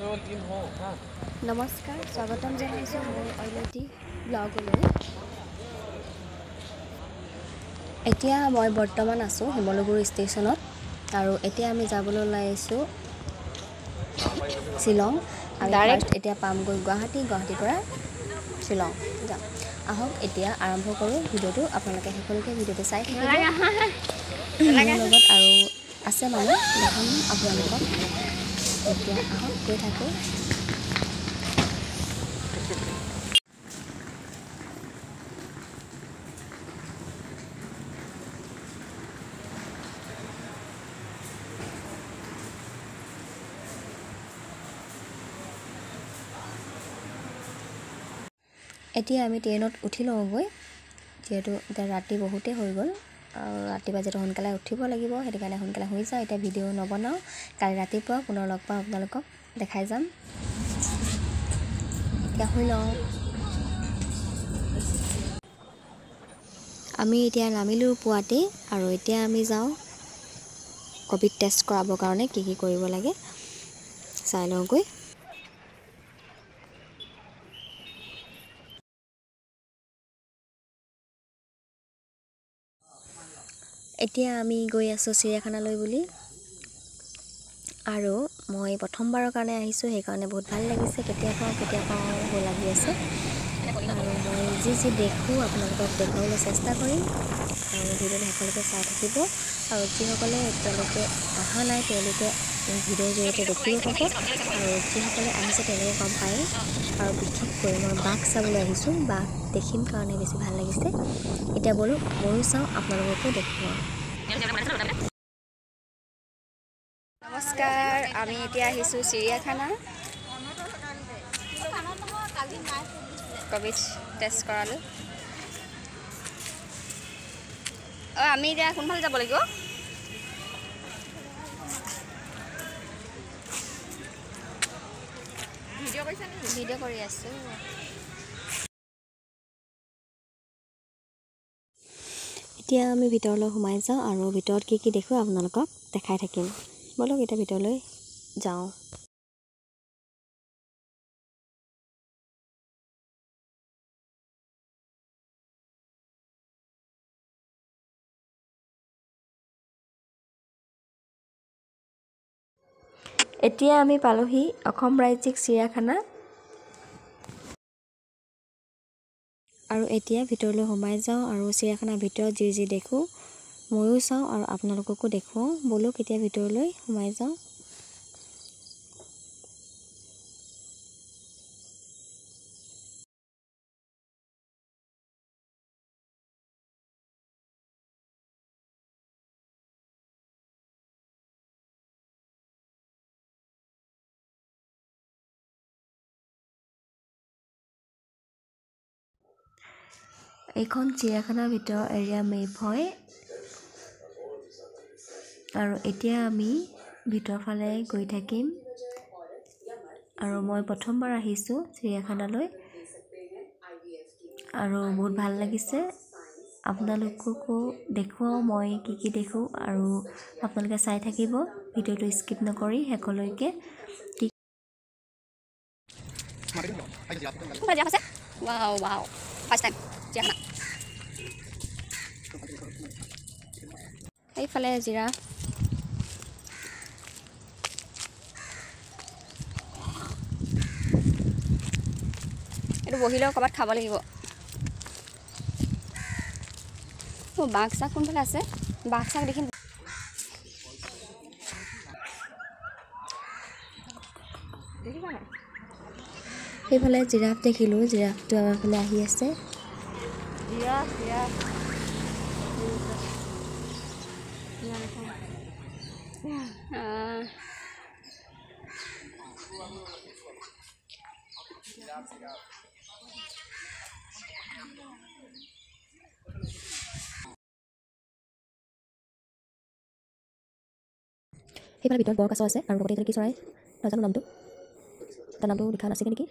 নমস্কাৰ, স্বাগতম জনাইছোঁ মোৰ অইলটি ব্লগলৈ। এতিয়া মই বৰ্তমান আছোঁ শিমলুগুৰি ষ্টেচনত আৰু এতিয়া আমি যাবলৈ ওলাইছোঁ শ্বিলং। আমি ফাৰ্ষ্ট এতিয়া পামগৈ গুৱাহাটী, গুৱাহাটীৰ পৰা শ্বিলং যাম। আহক এতিয়া আৰম্ভ কৰোঁ ভিডিঅ'টো, আপোনালোকে শেষলৈকে ভিডিঅ'টো চাই থাকিব মোৰ লগত। আৰু আছে মানুহ, দেখাম আপোনালোকক। এতিয়া আহক গৈ থাকোঁ। এতিয়া আমি ট্ৰেইনত উঠি লওঁগৈ, যিহেতু এতিয়া ৰাতি বহুতেই হৈ গ'ল আৰু ৰাতিপুৱা যিহেতু সোনকালে উঠিব লাগিব, সেইটো কাৰণে সোনকালে শুই যাওঁ। এতিয়া ভিডিঅ' নবনাওঁ, কালি ৰাতিপুৱা পুনৰ লগ পাম, আপোনালোকক দেখাই যাম। এতিয়া শুই লওঁ। আমি এতিয়া নামিলোঁ পুৱাতেই আৰু এতিয়া আমি যাওঁ ক'ভিড টেষ্ট কৰাবৰ কাৰণে কি কি কৰিব লাগে চাই লওঁগৈ। এতিয়া আমি গৈ আছোঁ চিৰিয়াখানালৈ বুলি, আৰু মই প্ৰথমবাৰৰ কাৰণে আহিছোঁ, সেইকাৰণে বহুত ভাল লাগিছে। কেতিয়া পাওঁ কেতিয়া পাওঁ লাগি আছে। আৰু মই যি যি দেখোঁ আপোনালোকক দেখুৱাবলৈ চেষ্টা কৰিম আৰু ভিডিঅ'টো শেষলৈকে চাই থাকিব। আৰু যিসকলে এতিয়ালৈকে অহা নাই তেওঁলোকে ভিডিঅ'ৰ জৰিয়তে দেখিব পাব, আৰু যিসকলে আহিছে তেওঁলোকে গম পায়। আৰু বিশেষকৈ মই বাঘ চাবলৈ আহিছোঁ, বাঘ দেখিম কাৰণে বেছি ভাল লাগিছে। এতিয়া ব'লো ময়ো চাওঁ, আপোনালোককো দেখুৱাওঁ। নমস্কাৰ, আমি এতিয়া আহিছোঁ চিৰিয়াখানা ক'ভিড টেষ্ট কৰালোঁ। অঁ, আমি এতিয়া কোনফালে যাব লাগিব? ভিডিঅ' কৰি আছোঁ। এতিয়া আমি ভিতৰলৈ সোমাই যাওঁ আৰু ভিতৰত কি কি দেখোঁ আপোনালোকক দেখাই থাকিম। ব'লক এতিয়া ভিতৰলৈ যাওঁ। এতিয়া আমি পালোহি অসম ৰাজ্যিক চিৰিয়াখানা আৰু এতিয়া ভিতৰলৈ সোমাই যাওঁ আৰু চিৰিয়াখানাৰ ভিতৰত যি যি দেখোঁ ময়ো চাওঁ আৰু আপোনালোককো দেখুৱাওঁ। ব'লক এতিয়া ভিতৰলৈ সোমাই যাওঁ। এইখন চিৰিয়াখানাৰ ভিতৰৰ এৰিয়া মেপ হয় আৰু এতিয়া আমি ভিতৰৰ ফালে গৈ থাকিম। আৰু মই প্ৰথমবাৰ আহিছোঁ চিৰিয়াখানালৈ আৰু বহুত ভাল লাগিছে। আপোনালোককো দেখুৱাওঁ মই কি কি দেখোঁ আৰু আপোনালোকে চাই থাকিব ভিডিঅ'টো স্কিপ নকৰি শেষলৈকে। কি চিৰিয়াখানা এইফালে জিৰাফ, এইটো বহিলেও ক'ৰবাত খাব লাগিব। বাঘ চাঘ কোনফালে আছে? বাঘ চাঘ দেখিম। সেইফালে জিৰাফ দেখিলোঁ, জিৰাফটো আমাৰ ফালে আহি আছে। সেইফালে ভিতৰত বৰ কাছ আছে আৰু লগতে কি চৰাই নাজানো নামটো, তাৰ নামটো লিখা নাছিলে নেকি।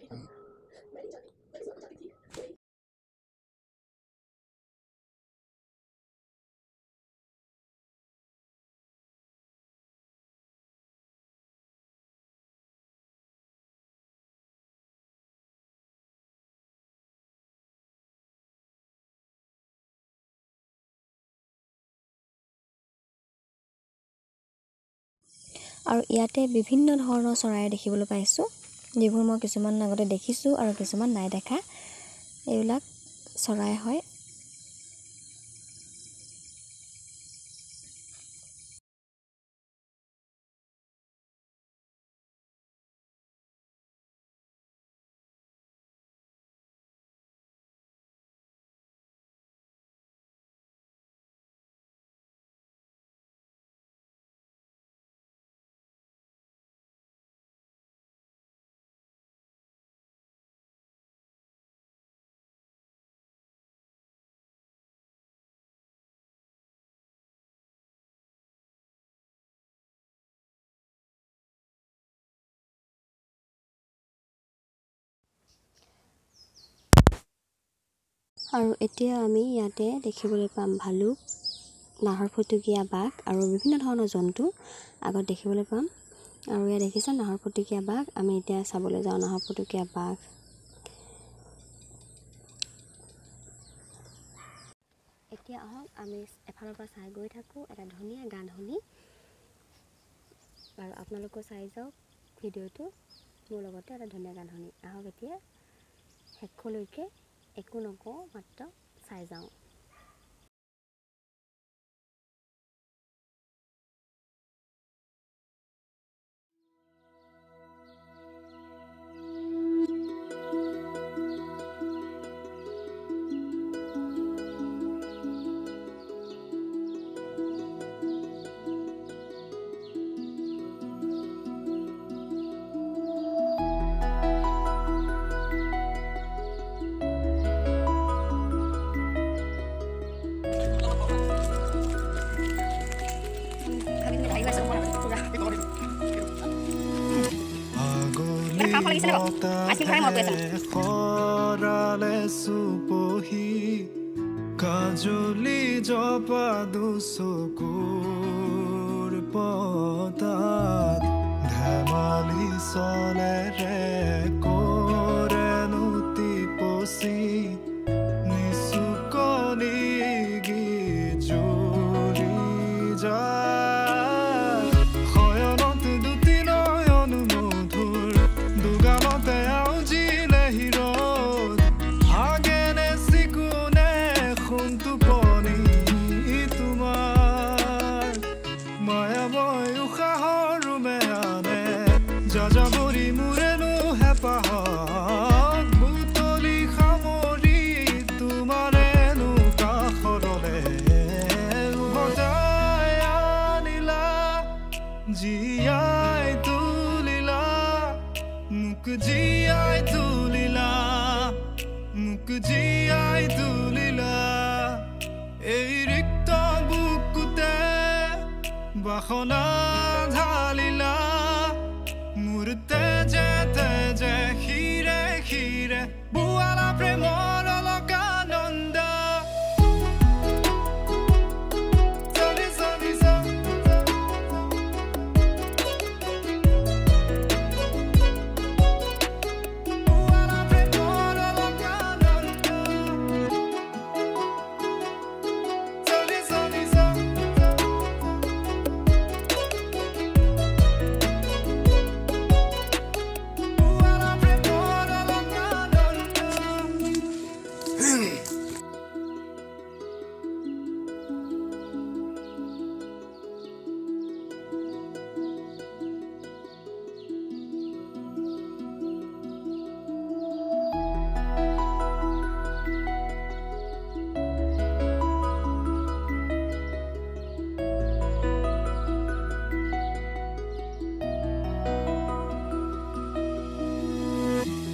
আৰু ইয়াতে বিভিন্ন ধৰণৰ চৰাই দেখিবলৈ পাইছোঁ, যিবোৰ মই কিছুমান আগতে দেখিছোঁ আৰু কিছুমান নাই দেখা। এইবিলাক চৰাই হয়। আৰু এতিয়া আমি ইয়াতে দেখিবলৈ পাম ভালুক, নাহৰফুটুকীয়া বাঘ আৰু বিভিন্ন ধৰণৰ জন্তু আগত দেখিবলৈ পাম। আৰু ইয়াত দেখিছে নাহৰফুটুকীয়া বাঘ। আমি এতিয়া চাবলৈ যাওঁ নাহৰফুটুকীয়া বাঘ। এতিয়া আহক আমি এফালৰ পৰা চাই গৈ থাকোঁ এটা ধুনীয়া গান শুনি, আৰু আপোনালোকেও চাই যাওক ভিডিঅ'টো মোৰ লগতে এটা ধুনীয়া গান শুনি। আহক এতিয়া শেষলৈকে একো নকওঁ, মাত্ৰ চাই যাওঁ। সৰালে চুপহি কাজলি জপা দুচকুৰ পতাত ধেমালি চলেৰে কৰে টিপচি নিচুকনি গীত জুৰি যায়। শয়নত দুটি নয়ন মধুৰ দুগালতে আউজিলে হিৰদ আগেনে চিকুনে সোণ টোপনি তোমাৰ মায়াময় উশাহৰ ৰুমে আনে যাযাবৰী মোৰেনো হেঁপাহক বুটলি সামৰি তোমাৰেনো কাষৰলে উভতাই আনিলা জীয়াই তুলিলা মোক জীয়াই তুলিলা মোক জীয়াই তুলিলা এই ৰিক্ত বুকুতে বাসনা ঢালিলা মোৰ তেজে তেজে শিৰে শিৰে বোৱালা প্ৰেমৰ অলকানন্দ। বোৱালা প্ৰেমৰ অলকানন্দ। চলি চলি চ। বোৱালা প্ৰেমৰ অলকানন্দ।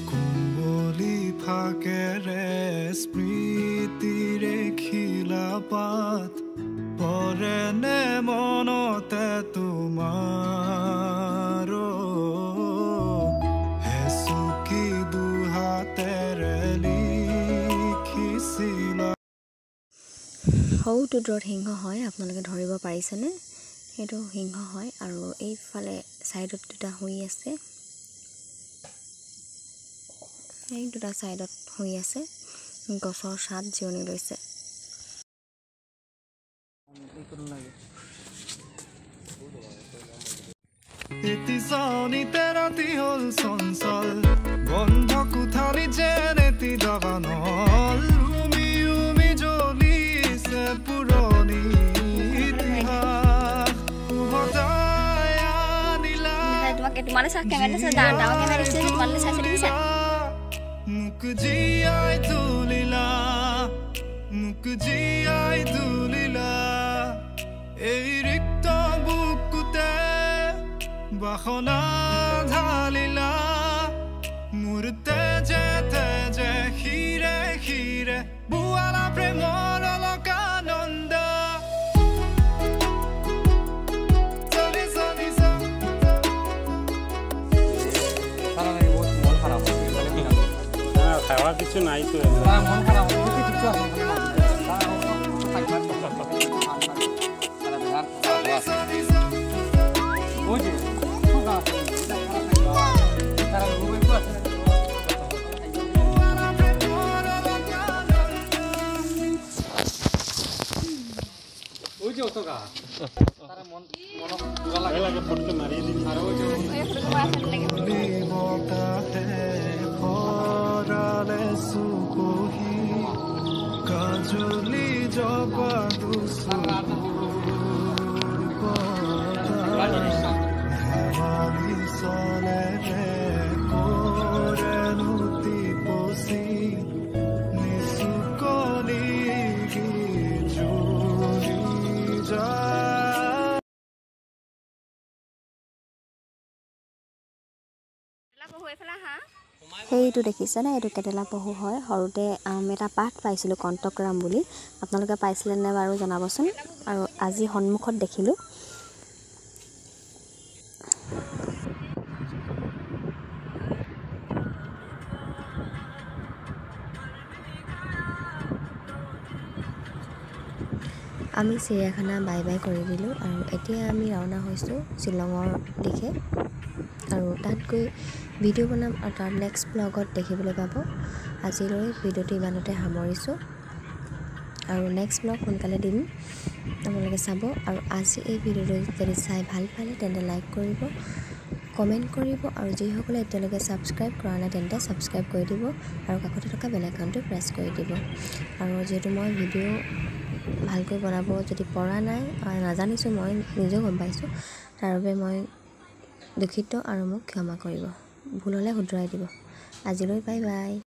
কুঁৱলী ফাকেৰে স্মৃতিৰে খিলা পাত পৰেনে মনতে তোমাৰ হেঁচুকি দুহাতেৰে লিখিছিলা। সৌটো দূৰত সিংহ হয়, আপোনালোকে ধৰিব পাৰিছেনে? সেইটো সিংহ হয়। আৰু এইফালে ছাইডত দুটা শুই আছে, এই দুটা ছাইডত শুই আছে, গছৰ ছাঁত জিৰণি লৈছে। নাচনীতে ৰাতি হ'ল চঞ্চল বন্ধ কোঠালি যেন এটি দাবানল উমি উমি জ্বলিছে পুৰণি ইতিহাস উভতাই আনিলা। মোক জীয়াই তুলিলা, মোক জীয়াই তুলিলা, এই ৰিক্ত বুকুতে বাসনা ঢালিলা, মোৰ তেজে তেজে শিৰে শিৰে বোৱালা প্ৰেমৰ অলকানন্দ। খাওয়ার কিছু নাই তো, মন খারাপ কিছু আছে। কাজলি জবা সেইটো দেখিছেনে? এইটো কেটেলা পহু হয়। সৰুতে আমি এটা পাঠ পাইছিলোঁ কণ্টকৰাম বুলি, আপোনালোকে পাইছিলে নে বাৰু জনাবচোন। আৰু আজি সন্মুখত দেখিলোঁ। আমি চিৰিয়াখানা বাই বাই কৰি দিলোঁ আৰু এতিয়া আমি ৰাওনা হৈছোঁ শ্বিলঙৰ দিশে আৰু তাত গৈ ভিডিঅ' বনাম আৰু তাৰ নেক্সট ব্লগত দেখিবলৈ পাব। আজিলৈ ভিডিঅ'টো ইমানতে সামৰিছোঁ আৰু নেক্সট ব্লগ সোনকালে দিম, আপোনালোকে চাব। আৰু আজি এই ভিডিঅ'টো যদি চাই ভাল পালে তেন্তে লাইক কৰিব, কমেণ্ট কৰিব আৰু যিসকলে এতিয়ালৈকে ছাবস্ক্ৰাইব কৰা নাই তেন্তে ছাবস্ক্ৰাইব কৰি দিব আৰু কাষতে থকা বেল আইকনটো প্ৰেছ কৰি দিব। আৰু যিহেতু মই ভিডিঅ' ভালকৈ বনাব যদি পৰা নাই, নাজানিছোঁ, মই নিজেও গম পাইছোঁ, তাৰ বাবে মই দুখিত আৰু মোক ক্ষমা কৰিব, ভুল হ'লে শুধৰাই দিব। আজিলৈ বাই বাই।